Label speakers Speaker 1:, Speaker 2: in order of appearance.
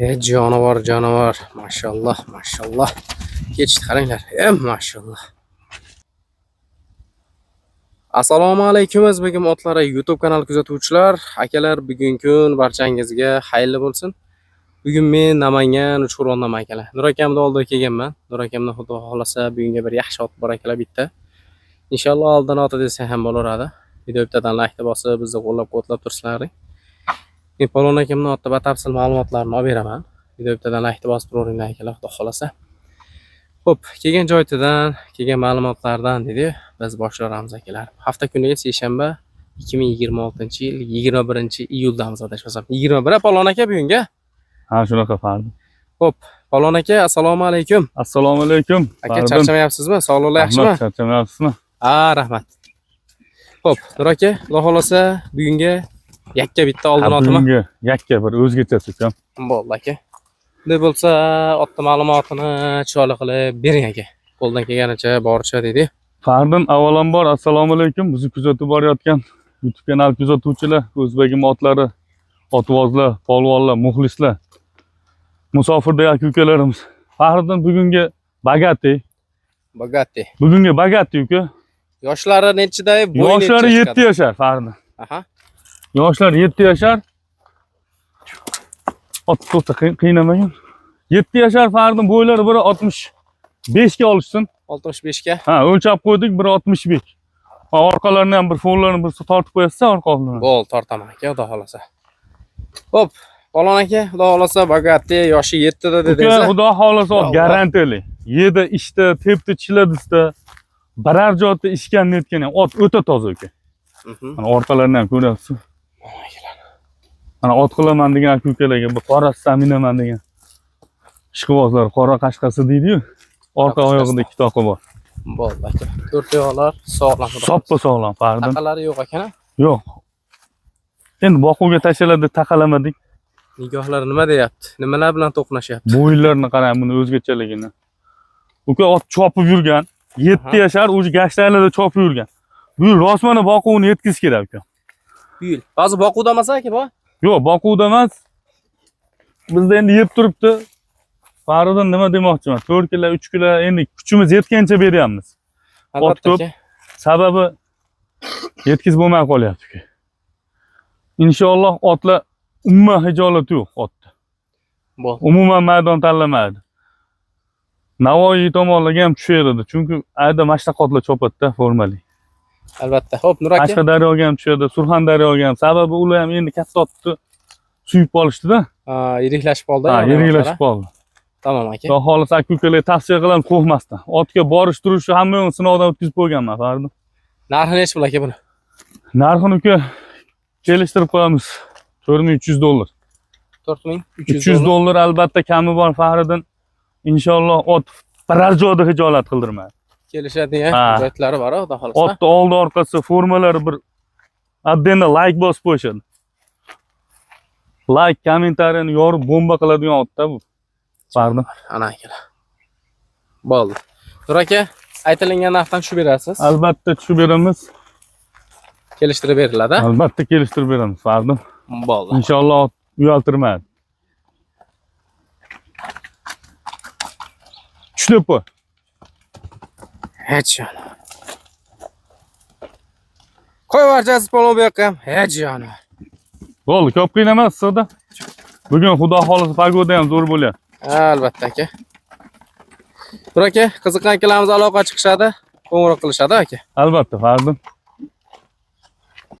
Speaker 1: Jonivor, jonivor. Mashalloh, mashalloh. Ketishdi, qaranglar. Mashalloh. Assalomu alaykum, o'zbegim otlari YouTube kanal kuzatuvchilar, akalar, bugungi kun barchangizga xayrli bo'lsin. Bugun men Namangan Uchqo'rg'ondaman, akalar. Nur akamni oldiga kelganman. Nur akamdan xudo xohlasa bugunga bir yaxshi ot bor, akalar, bitta. Inshaalloh oldin oti desa ham bo'laveradi. Video bittadan like bosib, bizni qo'llab-quvvatlab tursinlaring. Men Polvon akamni otda batafsil ma'lumotlarni olib beraman. Video bittadan like bosib turaveringlar, akalar, xudo xohlasa. Xo'p, kelgan joytidan, kelgan ma'lumotlardan dedi, biz boshlaymiz, akalar. Hafta kuniga seshanba, 2026-yil 21-iyuldamiz, adashmasam. 21, Polvon aka, bugunga.
Speaker 2: Ha, shunaqa, Fardi.
Speaker 1: Xo'p, Polvon aka, assalomu alaykum.
Speaker 2: Assalomu alaykum.
Speaker 1: Aka,
Speaker 2: Fariddin.
Speaker 1: charchamayapsizmi? Sog'liqlar yaxshimi?
Speaker 2: Rahmat, charchamayapsizmi?
Speaker 1: Ha, rahmat. Xo'p, Nur aka, xudo xohlasa bugunga yakka bitta oldin
Speaker 2: Ha,
Speaker 1: otimi?
Speaker 2: Bugungi yakka bir o'zgachasi, ukam.
Speaker 1: Bo'ldi, aka. Bunday bo'lsa, otni ma'lumotini chiroyli qilib bering, aka. Qo'ldan kelganicha, boricha deydi.
Speaker 2: Fardin, avvalambor assalomu alaykum. Bizni kuzatib borayotgan YouTube kanal kuzatuvchilar, o'zbegim otlari, otvozlar, polvonlar, muxlislar, musofirda aka ukalarimiz. Fahriddin, bugungi Bagatti,
Speaker 1: Bugatti.
Speaker 2: bugungi Bagatti, uka.
Speaker 1: Yoshlari nechida? Bo'yi
Speaker 2: Yoshlari
Speaker 1: necha
Speaker 2: 7 yashar, Fahriddin. Yoshlar 7 yashar. Ot to'xta, qiynamagan. 7 yashar, Fahriddin, bo'ylari biri 65 ga olishsin.
Speaker 1: 65 ga.
Speaker 2: Ha, o'lchab qo'ydik, biri 65. Ha, orqalarini ham bir fonlarini bir tortib qo'yasiz, orqa oldini.
Speaker 1: Bo'l, tortaman, aka, xudo xohlasa. Xo'p, Polvon aka, xudo xohlasa Bugatti yoshi 7 da
Speaker 2: Uka,
Speaker 1: dedingiz.
Speaker 2: xudo xohlasa ot
Speaker 1: Alloh.
Speaker 2: garantiyali. Yedi, ishda, tepdi, chiladisda, biror joyda ishgan netgan ham ot o'ta toza, uka. Mana orqalarini ham ko'ryapsiz. Mana ot qilaman degan aka ukalarga bu qorasi minaman degan ishqibozlar qora qashqasi deydi-yu. Orqa
Speaker 1: Qora
Speaker 2: oyog'ida
Speaker 1: qashqasi.
Speaker 2: Ikkita oqi bor.
Speaker 1: Bo'ldi, aka. To'rt oyoqlar sog'lom, xudo
Speaker 2: Soppa sog'lom, Fardin.
Speaker 1: Taqalari yo'q ekan, a?
Speaker 2: Yo'q. Endi boquvga tashladi, taqalamadik.
Speaker 1: Nigohlar nima deyapti? Nimalar bilan to'qnashyapti?
Speaker 2: Bo'yinlarini qarang, buni o'zgachaligini. Uka, ot chopib yurgan. 7 yashar, уже gashtlarida chopib yurgan. Bu yil rostmana boquvini yetkazish kerak, uka.
Speaker 1: Bu yil. Hozir boquvda emas, aka, bu?
Speaker 2: Yo'q, boquvda emas. Bizda endi yeb turibdi. Fariddin, nima demoqchiman? 4 kilo, 3 kilo endi kuchimiz yetgancha beryapmiz.
Speaker 1: Albatta,
Speaker 2: ko'p.
Speaker 1: aka.
Speaker 2: Sababi yetkazib bo'lmay qolyapti, uka. Inshaalloh otlar umuman hijolat yo'q otda.
Speaker 1: Bo'ldi.
Speaker 2: Umuman maydon tanlamaydi. Navoiy tomonlarga ham tushaveradi. Chunki ayda mana otlar chopadida formali.
Speaker 1: Albatta. Xo'p, Nur aka.
Speaker 2: Qashqadaryoga ham tushadi, Surxondaryoga ham. Sababi ular ham endi katta otni suyib qolishdi-da.
Speaker 1: Ha, yiriklashib qoldi.
Speaker 2: Ha,
Speaker 1: yana
Speaker 2: yiriklashib
Speaker 1: otlar,
Speaker 2: qoldi.
Speaker 1: a? Tamom, aka.
Speaker 2: Xudo xohlasa aka ukalarga tavsiya qilamiz qo'rqmasdan. Otga borish turishi hamma yo'lni sinovdan o'tkazib qo'yganman, Fardi.
Speaker 1: Narxi nechi pul, aka, buni?
Speaker 2: Narxini, uka, kelishtirib qo'yamiz. 4300 dollar.
Speaker 1: 4300
Speaker 2: 300 dollar albatta kami bor, Fahriddin. Inshaalloh ot biror joyda hijolat qildirmaydi.
Speaker 1: Kelishadigan
Speaker 2: Ha.
Speaker 1: joylari bor, xudo xohlasa.
Speaker 2: Otni oldi orqasi formalari bir отдельно layk bosib qo'yishadi. Layk, kommentariyani yorib bomba qiladigan otda bu. Fardi.
Speaker 1: Ana, akalar. Bo'ldi. Nur aka, aytilingan narxdan tushib berasiz.
Speaker 2: Albatta tushib beramiz.
Speaker 1: Kelishtirib beriladi.
Speaker 2: Albatta kelishtirib beramiz, Fardi.
Speaker 1: Bo'ldi.
Speaker 2: Inshaalloh ot uyaltirmaydi. Tushlab qo'y.
Speaker 1: Hech yana. Qo'y barchasi polvon bu yoqqa ham. Hech yana.
Speaker 2: Bo'ldi, ko'p qiynamas, issiqda. Bugun xudo xohlasa погода ham zo'r bo'lyapti.
Speaker 1: Albatta, aka. Nur aka, qiziqqan akalarimiz aloqa chiqishadi, qo'ng'iroq qilishadi, aka.
Speaker 2: Albatta, Fardi.